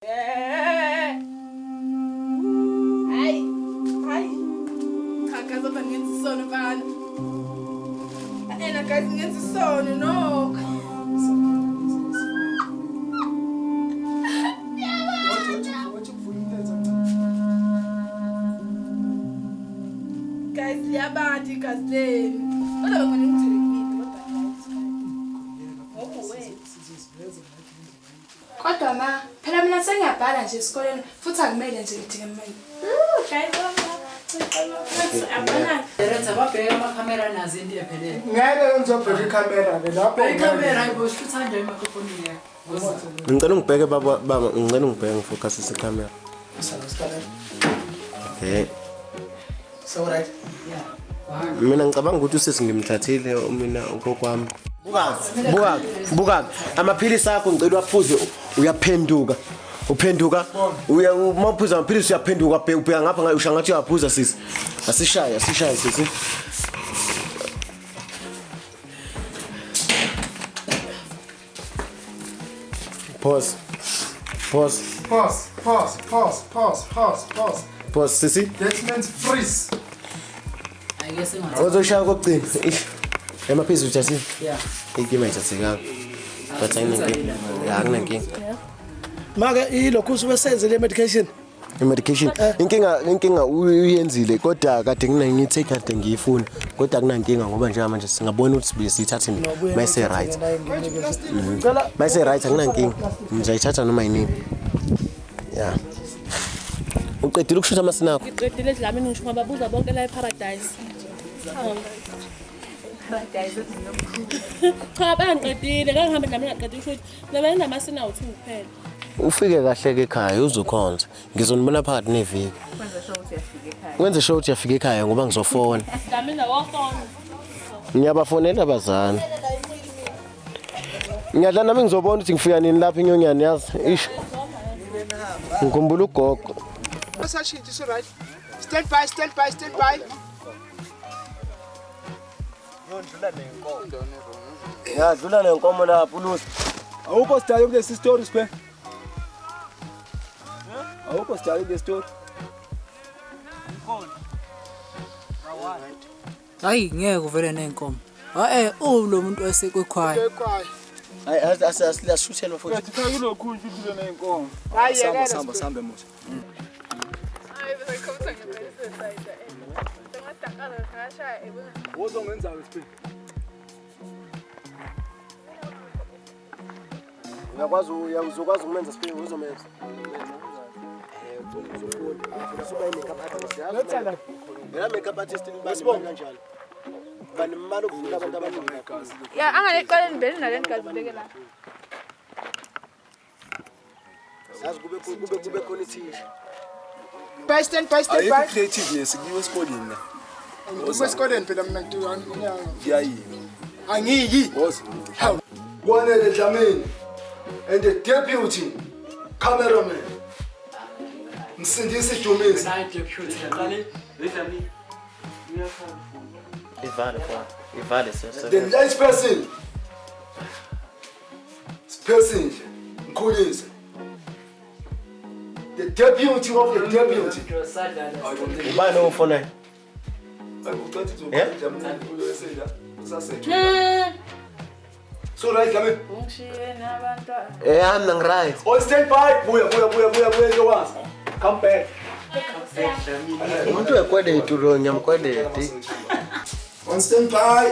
Hayi. Hayi. Cha guys, kodwa ngenza isono mfana. Ena guys ngenza isono no. Guys liyabanda igazi lenu. Kodwa bengone ngithele kumina kodwa guys. Ngoba wena. Kodwa ma, phela mina sengiyabhala nje esikoleni futhi akumele nje ngidinge imali. Director babheke amakhamera nazo into ephelele. Ngeke ngizobheka ikhamera ke lapho. Bheka ikhamera hayibo shutha kanjani emakhrofonini yakho. Ngicela ungibheke baba baba ngicela ungibheke ngifocus ikhamera. Okay. So right. Mina ngicabanga ukuthi usisi ngimthathile mina okokwami. Buka, buka, buka. Amaphilisi akho ngicela uwaphuze uyaphenduka. Uphenduka uya uma uphuza amaphilisi uyaphenduka bheka ubheka ngapha ngayo usha ngathi uyaphuza sisi. Asishaye, asishaye sisi. Pause. Pause. Pause, pause, pause, pause, pause, pause. Pause sisi. That means freeze. Ayike sengathi. Ozoshaya kokugcina. Ish. Emaphilisi uthathile? Yeah. Inkinga ayithathekanga. But ayinankinga. Ya akunankinga. Make ilokhu usuke senze le medication. I-medication inkinga uyenzile kodwa kade ngithe kade ngiyifuna kodwa akunankinga ngoba njengamanje singabona ukuthi sibuye siyithathe nini mayise right mayise right akunankinga ngizayithatha noma yinini ya uqedile ukushutha amasinakho Ngiqedile Dlamini ngisho ngababuza bonke la eParadise. Cha bangiqedile, ngangihambe Dlamini ngaqeda ukusho ukuthi mina namasina awu-2 kuphela. Ufike kahle ke ekhaya uzukhonza ngizonibona phakathi neviki wenze sure ukuthi uyafika ekhaya ngoba ngizofona Dlamini awafona. ngiyabafonela abazali ngiyadla nami ngizobona ukuthi ngifika nini lapha inyonyane yazi ish ngikhumbula ugogo Asashintshe so right. Stand by, stand by, stand by. yadlula nenkomo lapho ulusi Awukho sidalo kulesi story siphe. Awukho sidalo kule story. Hayi ngeke uvele nezinkomo. Hayi lo muntu osekwekhwaya. hayi asihluthele futhi Kulokhu nje udlule nezinkomo. Hayi Samba yekela. samba sambe musa. Hayi bese ngikhombisa ngempela suicide. Sengadakala ngashaya ebona. Wozongenza siphe. uyakwazi uzokwazi ukumenza siphe uzomenza Yena makeup artist basibonga kanjalo. Banemali ukudlula abantu abaningi. Ya angaleqaleni vele naleni gazi beke la. Yazi kube khona ithisha. By stand by, stand Ayikho by. creativeness kuyiwe esikoleni la. Kusesikole phela mina ngiyanga. Kuyayiwa. Angiyi. Woza. Kwanele Dlamini and the deputy cameraman. Msindisi Dumisa. Nayi deputy qale. Ivale kwa. Ivale sir. The last person. Person Mkhulise. The deputy of the deputy. Ubani ofonayo? Ucathi Dlamini uyosela. Usasethu. So right Dlamini. Ungishiye nabantwana. Eh mina ngiright. On stand by. Buya buya buya buya buya ntokazi. Come back. Umuntu wekweletu lo ngiyamkweleti. On stand by.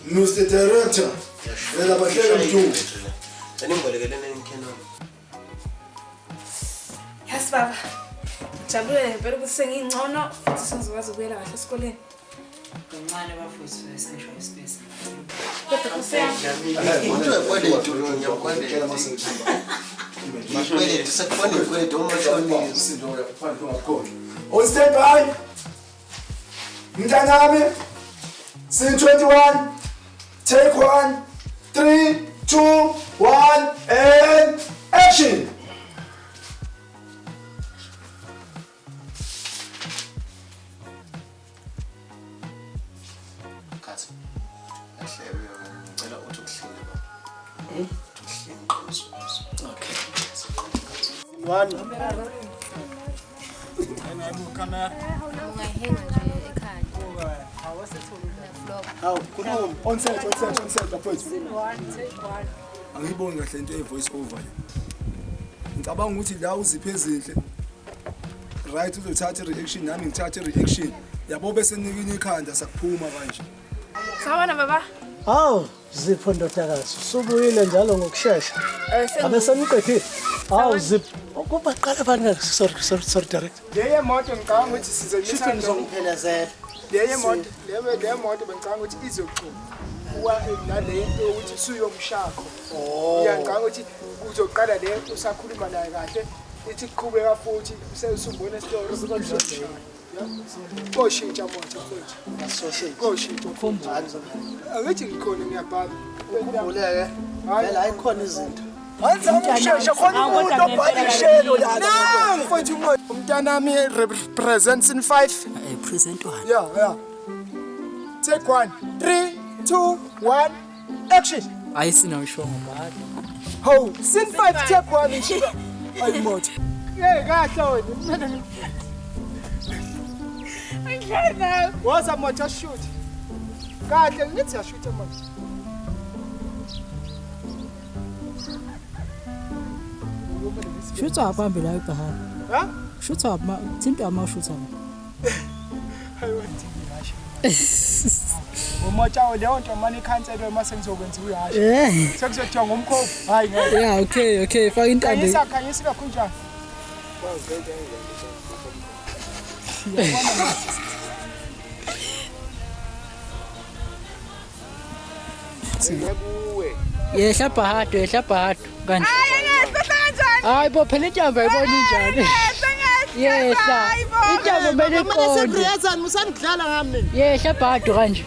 Mr. Director. Yena bahleke mntu. Animbolekelene imkhenona. Yes baba. Ngijabulile ngempela ukuthi sengingcono futhi sengizokwazi ukubuyela kahle esikoleni. Kancane bafowethu sengisho ispace. Kodwa kuseyami. Umuntu wekweletu lo ngiyamkweleti. Ikweletu sekufana ikweletu umashonisa. On stand by. Mntanami. Scene 21. Take 1. 3, 2, 1 and action. Khathi. Kahle ngicela uthi ukuhlinga baba. Uthi ukuhlinga. 1. Hawu, khuluma. On set, on set, on set bafowethu. Scene 1 take 1. Angiyiboni kahle into ye-voice over le. Ngicabanga ukuthi la uziphe ezinhle. Right, uzothatha i-reaction nami ngithatha i-reaction. Yabo bese nikini ikhanda sakuphuma kanje. Sawubona baba. Hawu, Zipho ndodakazi, usubuyile njalo ngokushesha. Abe seniqedile. Hawu Zipho, ukuba qala bani, sorry sorry sorry director. Le yemoto ngicabanga ukuthi sizomisa Shuthi ngizongiphelezela. Le yemoto, le moto bengicabanga ukuthi izoxuba. Uwa nale ukuthi usuyomshakho. Ngiyacabanga ukuthi uzoqala le usakhuluma naye kahle, ithi kuqhubeka futhi usubona esitolo usuyomshaya. Koshintsha moto futhi. Asoshintsha. Koshintsha. Angithi ngikhona ngiyabhala. Ukhumbuleke. Vele ayikhona izinto. Angisamsheshe khona umuntu obhala ishelo lana. Mfowethu umntanami represents in 5. Present 1. Yeah, yeah. Take 1. 3 2 1 action. Ayisina usho ngobhala. Ho, scene 5 take 1. Ayi moto. Hey, kahle wena. Angidlali. Woza moto shoot. Kahle ngithi yashoot manje. Shutha phambi la ibhahari. Ha? Shutha ma thinta ama shutha. Hayi wathi ngisho. Umotsha leyo nto manje ikhanselwe mase ngizokwenza uyasho. Sekuzothiwa ngomkhovu. Hayi ngeke. Yeah, okay, okay. Faka intambo. Khanyisa khanyisa kakhunjani. Yehla bhahado, yehla bhahado kanje. Hayi bo phela intambo ayibona injani. Yehla. Intambo kumele iqonde. Sebriyazani musangidlala ngami mina. Yehla bhahado kanje.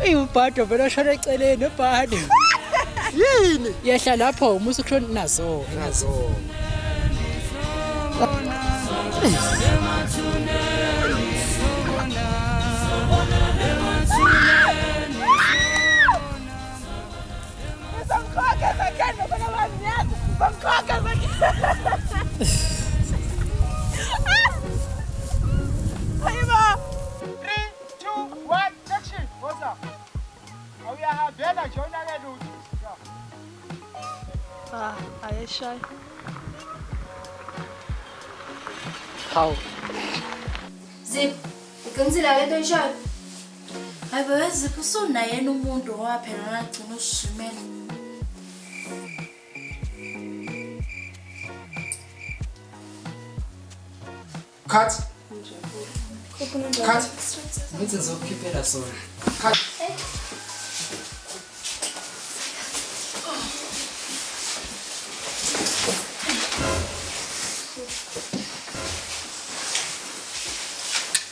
Eyi ubhado vele oshona eceleni ubhado. Yini? Yehla lapho umusa kushona nazo. Nazo. Hayibo. 3 2 1 action. Woza. Awuyahambela nje onake lutho. Ah, ayeshaya. Hawu. Zip, uqinisile lento oyishoyo? Hayi bo Zipho usunayena umuntu ngoba phela wagcina usishimela. Cut. Cut. Ngithi ngizokukhiphela sona. Cut.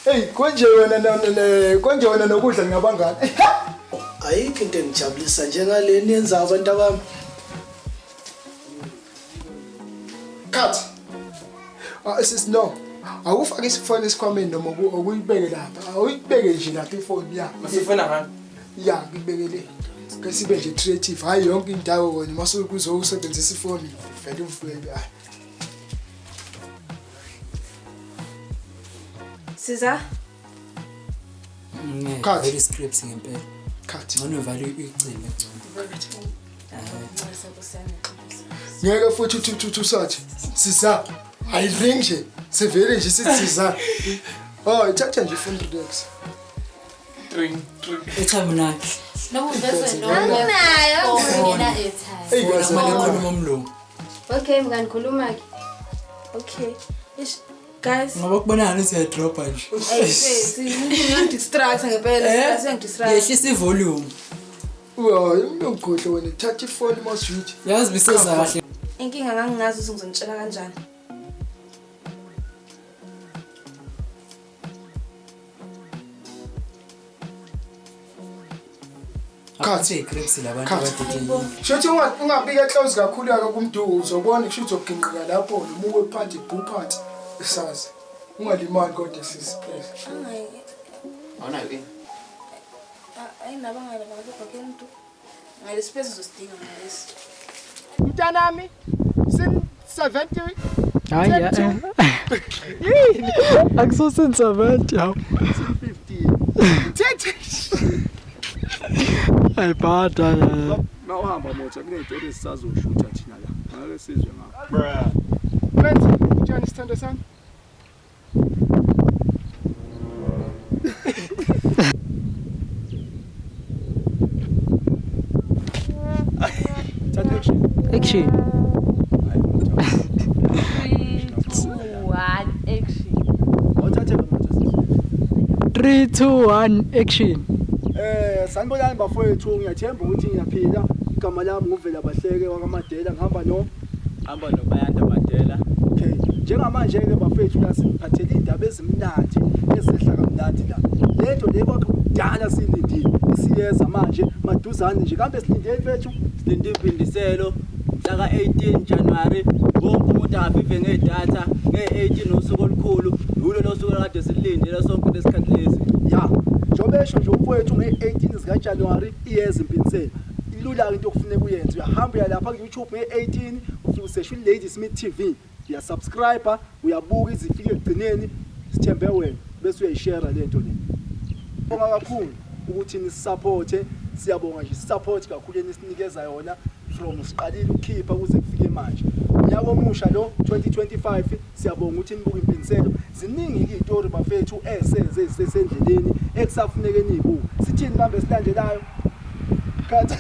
Hey, konje wena nokudla ngingabangani. Ayikho into engijabulisa njengaleni yenza abantu abami. Cut. Sis no. Awufake isifoni esikhwameni noma ukuyibeke lapha. Awuyibeke nje lapha ifoni ya. Masifona ngani? Ya, ngibekele. Ke sibe nje creative. Hayi yonke indawo wena masuke uzosebenzisa ifoni vele uvele. Siza? Cut. Vele scripts ngempela. Cut. Ngcono vale uyigcine ngcono. Ngeke futhi uthi usathi siza. Ayiring nje. Sevele nje sithi siza. Oh, ithatha nje ifoni relax. Ring ring. Airtime nayo. Noma uveze lo. Anginayo, ngina airtime. Hey, guys, Kumele khuluma umlungu. Okay, mngani khuluma ke. Okay. Ish guys. Ngoba kubonakala ukuthi uyadropa nje. Hey, sisi, ngiyangidistract ngempela, siyangidistract. Yehlisa ivolume. Uyayi, umlungu wena thatha ifoni maswitch. Yazi biseza kahle. Inkinga nganginazo ukuthi ngizonitshela kanjani. Cut. Iclips labantu abadidekile. Shothi ungabika close kakhulu yake kumduku uzobona kusho uzoginqika lapho noma uwe phansi ibhuphathi isazi. Ungalimali kodwa sisi please. Awunayo ini? Ayinabangani bakhe mntu. Ngale space uzosidinga ngalesi. Mntanami sin 70 Hayi ya. Yini? Akususin 70 hawu. 15. Thethe. Hayi bhada. Ma uhamba moja kuney'tori esisazoshutha thina la. Ngake sizwe ngakho. Manje njani sithando sami? Thatha action. Action. 3 2 1 action. Awuthathe ke moja sisi. 3 2 1 action. Sanibonani bafowethu, ngiyathemba ukuthi ngiyaphila. Igama lami nguVela Bahleke wakaMadela, ngihamba no Hamba noBayanda Madela. Okay. Njengamanje ke bafethu la siphathele indaba ezimnandi ezehla kamnandi la. Lento le kwakho kudala silindile. Isiyeza manje maduzane nje kambe silindele mfethu. Silinde impindiselo mhla ka-18 January wonke umuntu akavive ngedatha nge-18 usuku olukhulu ulo losuku kade silindele sonke lesikhathi lesi. Ya, njengoba esho nje umfowethu nge-18 zikaJanuary iyeza impindiselo. Ilula into okufuneka uyenze. Uyahamba uya lapha ku-YouTube nge-18 ufike usesha uLady Smith TV. Uyasubscribe, uyabuka izifike ekugcineni sithembe wena bese uyayishare lento le. Bonga kakhulu ukuthi nisupporte, siyabonga nje support kakhulu enisinikeza yona from siqalile ukukhipha kuze kufike manje. Unyaka omusha lo 2025 siyabonga ukuthi nibuke impindiselo. Ziningi ke izitori bafethu esenze sesendleleni ekusafuneke niyibuke. Sithini kambe silandelayo? Khathi.